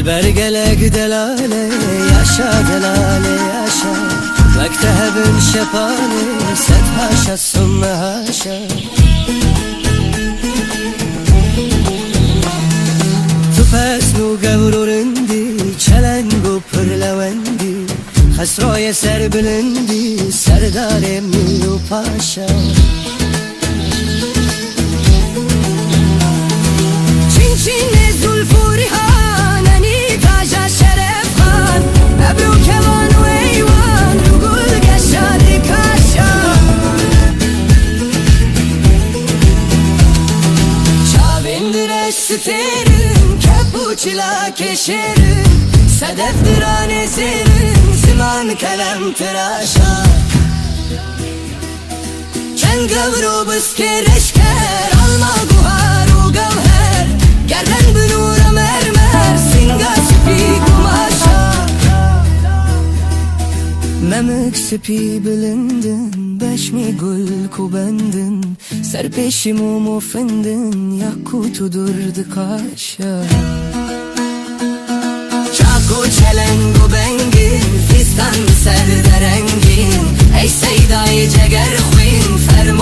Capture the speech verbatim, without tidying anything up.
Bergelek delale, yaşa delale, yaşa. Wek te hebin şepanê, sed haşa, sümme haşa. Tu pesn û gewr û rindî, çeleng û pir lewendî. Xesroyê serbilindî, serdarê mîr û paşa. Çînçînê zûlf û rîhan, enî taja Şerefxan, ebr û keman û eywan û gul geşa dikaşa. Çavên direş stêrin, kep û çilakê şêrin, sedef diranê zêrin, ziman kelem tiraşa. Çend gewr û biskê reşker, alma, guhar û gewher, gerden bi nûra mermer, sînga spî, gumaşa. Memik spî bilindin, beşmî gul ku bendin, serpêşî mûm û findin, yakût û dur dikaşa. Çak û çeleng û bengîn, fîstan ser de rengîn. Ey seydayê cegerxwîn, ferm